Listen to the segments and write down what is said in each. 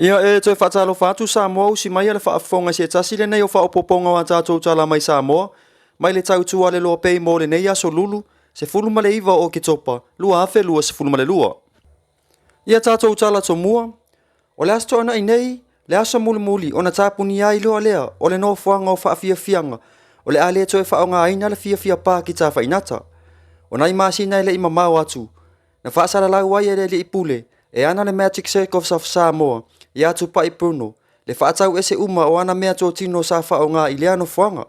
Ia, e toe faatalofa atu Samoa, usi mai a le faafofoga i se tasi lenei o faaopoopoga o a tatou tala mai Samoa, mai le tautua a le Loa Pay mo lenei aso Lulu, 19 o Oketopa, 2022. Ia tatou tala tomua, o le Aso Toonai nei, le aso mulimuli ona tapunia ai loa lea o le nofoaga o faafiafiaga o le a le toe faaaogaina le Fiafia Park i Tafaigata. O nai masina e le i mamao atu, na faasalalau ai e le alii pule e ana le Magic Circus of Samoa ia Tupai Bruno le faatau ese uma o ana meatotino sa faaaoga i lea nofoaga,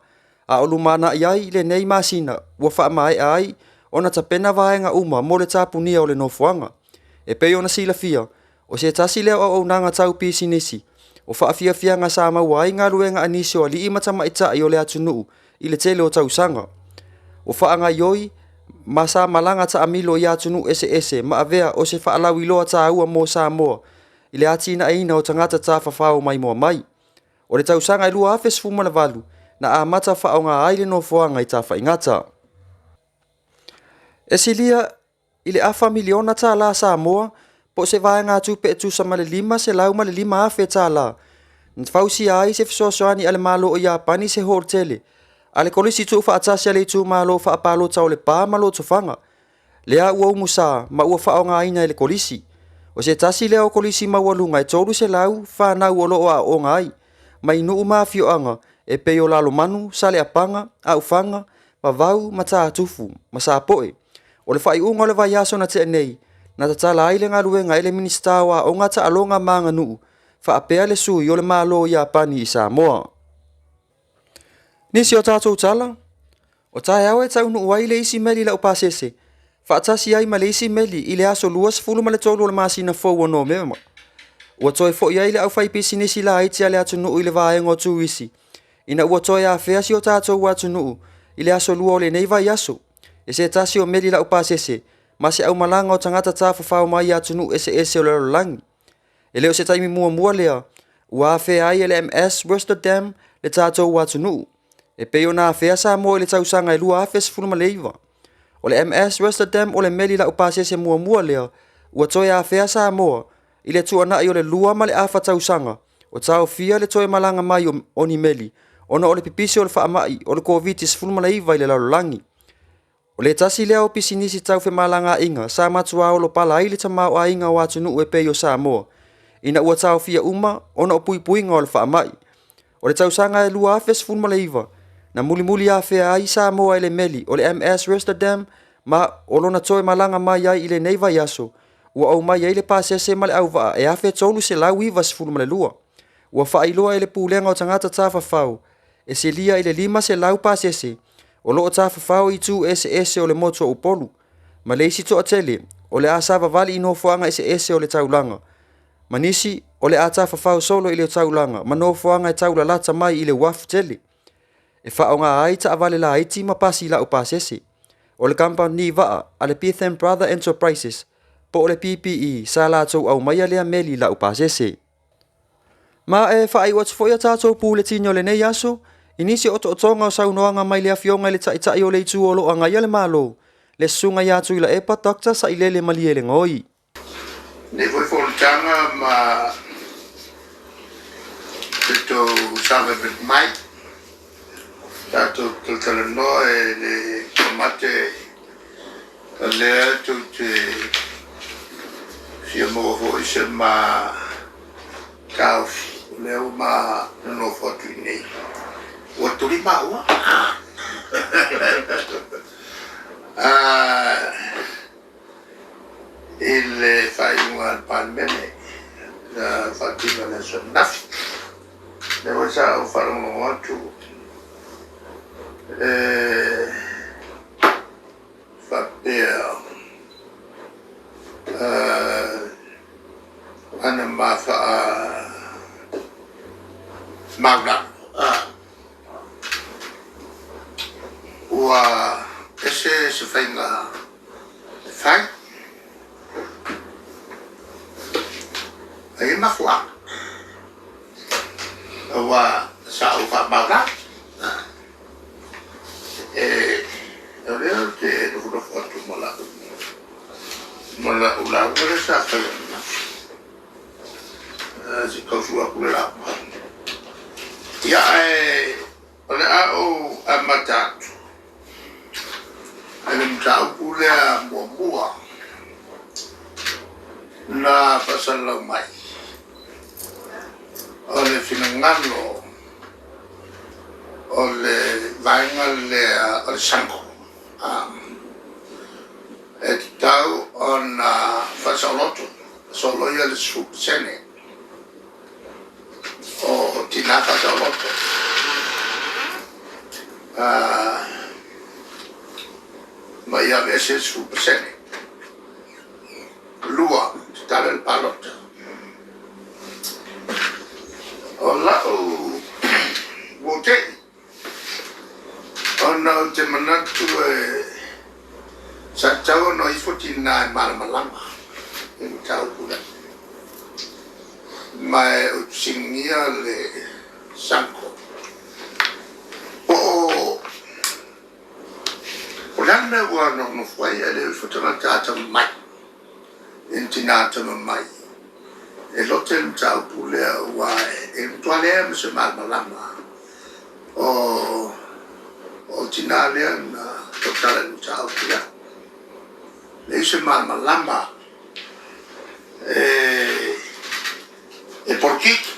a o lumanai ai lenei masina ua faamaea ai ona tapena vaega uma mo le tapunia o le nofoaga. E pei ona silafia, o se tasi lea o auaunaga tau pisinisi o faafiafiaga sa maua ai galuega a nisi o alii ma tamaitai o le atunuu i le tele o tausaga. Ua faagaioi ma sa malaga taamilo i atunuu eseese ma avea o se faalauiloa taua mo Samoa i le atinaeina o tagata tafafao maimoa mai. O le tausaga e 2018 na amata faaaoga ai le nofoaga i Tafaigata. E silia i le afa miliona tālā Samoa po o se vaegatupe e tusa ma le $505,000 tālā na fausia ai se fesoasoani a le Malo o Iapani se hotele a le Kolisi Tuufaatasi a le Itumalo Faapalota o Lepa ma Lotofaga, lea ua umusa ma ua faaaogaina e le Kolisi. O se tasi lea o kolisi maualuga e 300 fanau o lo o aooga ai, mai nuu ma afioaga e pei o Lalomanu, Saleapaga, Aufaga, Vavau, Matatufu ma Sapoe. O le faaiuga o le vaiaso na tea nei, na tatala ai le galuega e le Minisita o Aoga, Taaloga ma Aganuu faapea le sui o le Malo o Iapani i Samoa. Nisi o tatou tala, o taeao e taunuu ai le isi meli laupasese faatasi ai ma le isi meli i le aso 23 o le masina fou o Novema. Ua toe foi ai le aufaipisinisi laiti a le atunuu i le vaega o turisi ina ua toe afea si o tatou atunuu i le aso Lua o lenei vaiaso e se tasi o meli laupasese ma se aumalaga o tagata tafafao mai atunuu eseese o le lalolagi. E le o se taimi muamua lea ua afea ai e le MS Westerdam le tatou atunuu, e pei ona afea Samoa i le tausaga e 2019. O le MS Westerdam o le meli laupasese muamua lea ua toe afea Samoa i le tuanai o le 2.5 tausaga o taofia le toe malaga mai o ni meli ona o le pipisi o le faamai o le Koviti-19 i le lalolagi. O le tasi lea o pisinisi tau femalagaaiga sa matua olopala ai le tamaoaiga o atunuu e pei o Samoa, ina ua taofia uma ona o puipuiga o le faamai. O le tausaga e 2019, na mulimuli afea ai Samoa e le meli o le MS Westerdam ma o lona toe malaga mai ai i lenei vaiaso, ua aumai ai le pasese ma le auvaa e 1,392. Ua faailoa e le Pulega o Tagata Tafafao e silia i le 500 pasese o lo o tafafao i itu eseese o le motu o Upolu, ma le isi toatele o le a savavali i nofoaga eseese o le taulaga, ma nisi o le a tafafao solo i le taulaga ma nofoaga e taulalata mai i le uafu tele. E faaaoga ai taavale laiti ma pasi laupasese. O le kamupani vaa a le Pithan Brother Enterprises po o le PPE sa latou aumaia lea meli laupasese. Ma e faaiu atu foi a tatou puletini o lenei aso i nisi o otootoga o saunoaga mai le Afioga i le Taitai o le Itu o lo o agaia le Malo, le Susuga ia Tuilaepa Doctor Sailele Malielegaoi. Nei foi fonotaga ma le tou savavali mai, tatou talatalanoa e le mate o lea tou te fia maua foi se ma taofi, o lea ua ma nonofo atu i inei, ua tuli maua. I le faaiuga a le Palemene na faatino i le aso ananafi. O lea foi sa ou faalogologo atu e faapea ana ma faa maulalo ua ese se faiga e fai. Ai e mafuaaga aua sa ou faamaulalo e o lea ou te nofonofo atu ma lau lauga lea sa fai ananafi. Se i tau sue atu le lauga. Ia, ae o le a ou amata atu i le mataupu lea muamua na faasalalau mai o le finagalo o le vaega lea o le SANGO e tatau ona faasaoloto, soloia le 10% o tina faasaoloto ma ia aveese le 10%. Lua, tatala le palota. O lau ua te i ona ou te manatu e sa tatau ona o ifo tinā e malamalama i le mataupu lea. Ma ou te fesiligia le SUNGO po o le a le mea ua nofonofo ai ae le o ifo tagata atamamai i ni tina atamamai e lote le mataupu lea, aua e matua leai lava ma se malamalama o tina lea na tautala i le mataupu lea. E leai se malamalama e polokiki.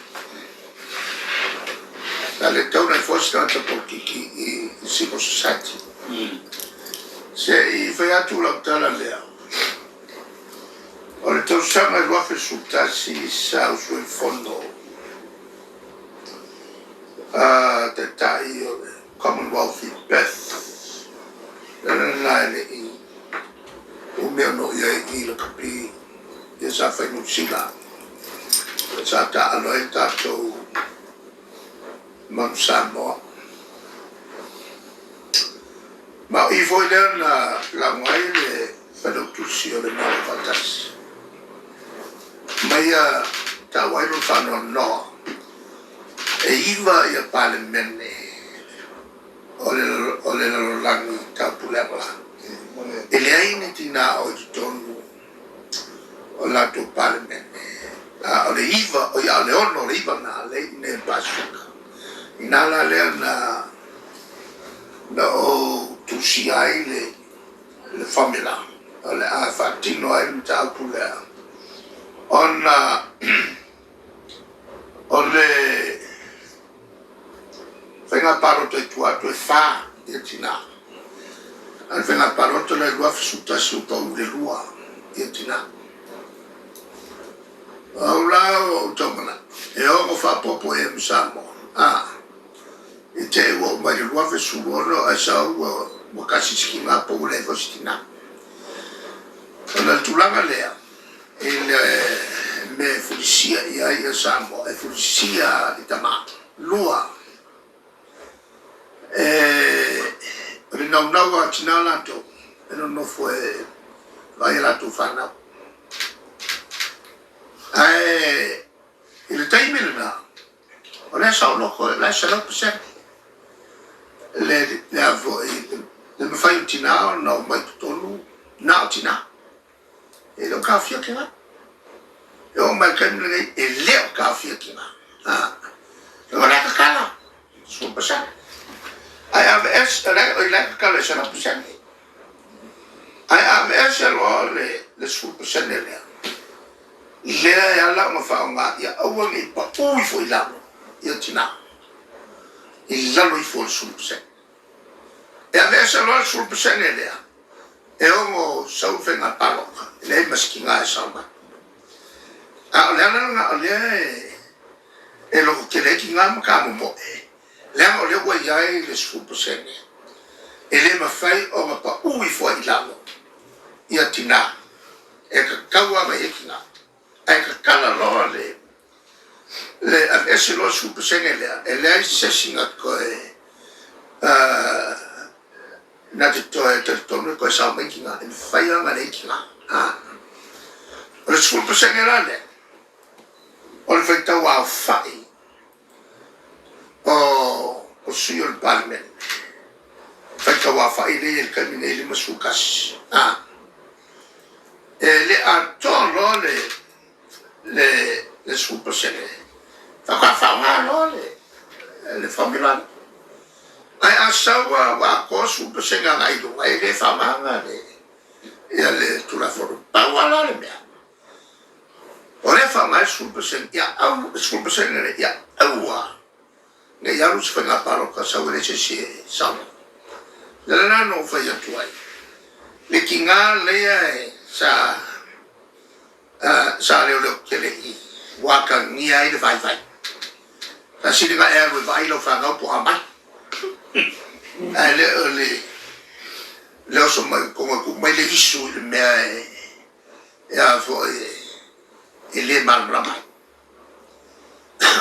Sa le tatau ona ifoa se tagata polokiki i civil society. Se i fai atu lau tala lea, o le tausaga e 2011 sa usu ai i le fono taitai o le Commonwealth i Perth. O le ala lena e le i umi ona oo i ai i lakapi ia sa fai Niu Sila. Sa taaalo ai tatou Manu Samoa. Ma o i foi lea na lauga ai le Failautusi o le Malo Faatasi, ma ia taua ai lona faanoanoa e 9 ia Palemene o le lalolagi taupulega, e leai ni tina o i totonu o latou Palemene. A o le 9, oi a o le 6 o le 9 na lea e i inei i le Pasefika. Ina la lea na ou tusia ai le formula o le a faatino ai le mataupu lea, ona o le faiga palota i tua atu e 4 ia tina. A o le faiga palota lea i le 2011 ua pau i le 2 ia tina. O au la ua ou tau manatu, e ono faaopoopo i ai ma Samoa. I te i ua oo mai i le 2016 ae sau ua tasi si tina po ua leai foi se tina. Ona o le tulaga lea, i le mea e fulisia i ai Samoa, e fulisia i tama. Lua, o le naunau a tina latou, e nonofo e vaai a latou fanau. Ae i le taimi lena, o lea saoloto, o la e 100% le a foi, le mafai o tina ona omai i totonu na o tina. E le o taofia tina. E oo mai i le taimi lenei, e le o taofia tina. O la e tatala, 10%. Ae aveese, o la e tatala e 100%. Ae aveese loa le 10% lea, lea e ala ona faaaoga ia aua ne i pau ifo i lalo ia tina, i lalo ifo o le 10%. E aveese loa le 10% lea, e ono sau le faiga palota, e leai ma se tina e sao mai. A o le ala lena o lea e lototele ai tina ma tamomoe, leaga o lea ua i ai le 10%, e le mafai ona pau ifo ai i lalo ia tina, e tatau lava ona i ai tina. Ae tatala loa le aveese loa le 10% lea, e leai se isi na toe na te toe talitonu e toe sao mai tina, e mafai lava ona leai tina. O le 10% la lea, o le faitau aofai o sui o le Palemene, faitau aofai lea e i ai i le taimi nei e 51. E le atoa loa le le 10%, faatoa faaaoga loa le le formula lea. Ae a sau ua atoa le 10% agai i luga, e le faaaogaina le ia le Tulafono. Pau lava la le mea, o lea e faaaoga ai le 10%, ia au, 10% lea, ia aua ne i alu se faiga palota sau e leai se isi e saunoa. O le ala lena na ou fai atu ai, le tiga lea e sa sa leoleo tele i ua atagia ai le vaivai. Sa sili ona e alu e vaai lau fanau po o a mai, ae le o le le oso mai i totonu e tuu mai le isu i le mea e a foi e le malamalama ai.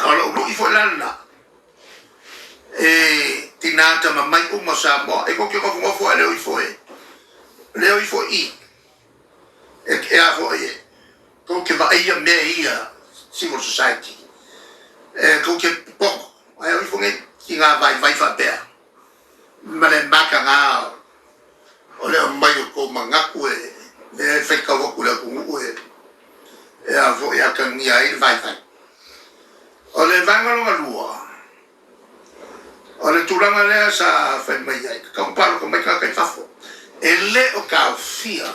O lou lui foi la lena, e tina atamamai uma o Samoa, e tou te nofonofo ae le o ifo e le o ifo i i. E a foi e tou te vaaia mea ia civil society, e tou te popoto ae o ifo nei tina vaivai faapea ma le mataga o le aumai o tou manatu e lea e faitau atu i le atunuu e a foi e atagia ai le vaivai. O le vaega lona lua, o le tulaga lea sa fai mai ai, tatau ona palota mai tagata i fafo. E le o taofia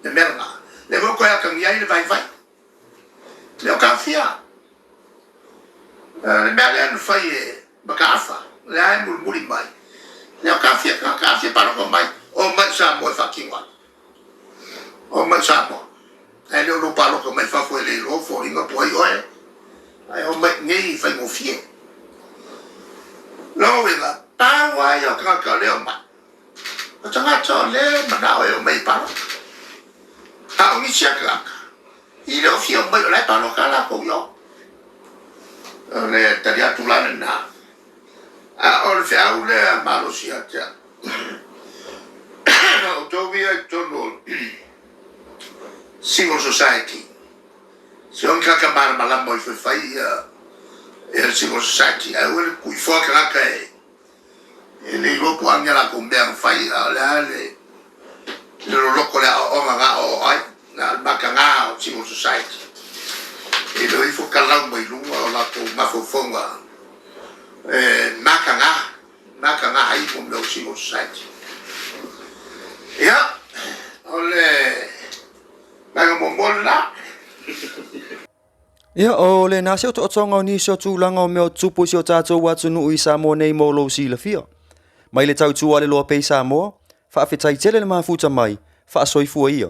le mea lena. Lea foi ua toe atagia ai le vaivai. E le o taofia. Le mea lea na fai e Mataafa, lea e mulimuli mai, e le o taofia tagata, a fia palota mai, omai i Samoa e faatino ai. Omai i Samoa. Ae le o lou palota mai fafo e le iloa ou foliga po o ai oe, ae omai i inei e faigofie. Lona uiga, pau lava ia o tagata o lea e omai, o tagata o lea e manao e omai e palota. A o nisi lava tagata, e le o fia omai o la e palota lava latou i o. O le tali atu la lena. A o le feau lea malosi ia te au, o outou ia i totonu o civil society, se o ni tagata malamalama o ifo e fai ia le civil society, ae aua le tuuifoa tagata e E le iloa po o a ni a latou mea na fai, a o le a le loloto o le aoaoga na aoao ai, na o le mataga o civil society. E le o ifo talau mai luga o latou mafaufauga e mataga, mataga ai mo mea o civil society. Ia, o le vaega muamua lena. Ia, o lena se otootoga o nisi o tulaga o mea o tutupu i si o tatou atunuu i Samoa nei mo lou silafia. Mai le tautua a le Loa Pay Samoa, faafetai tele le mafuta mai, faasoifua ia.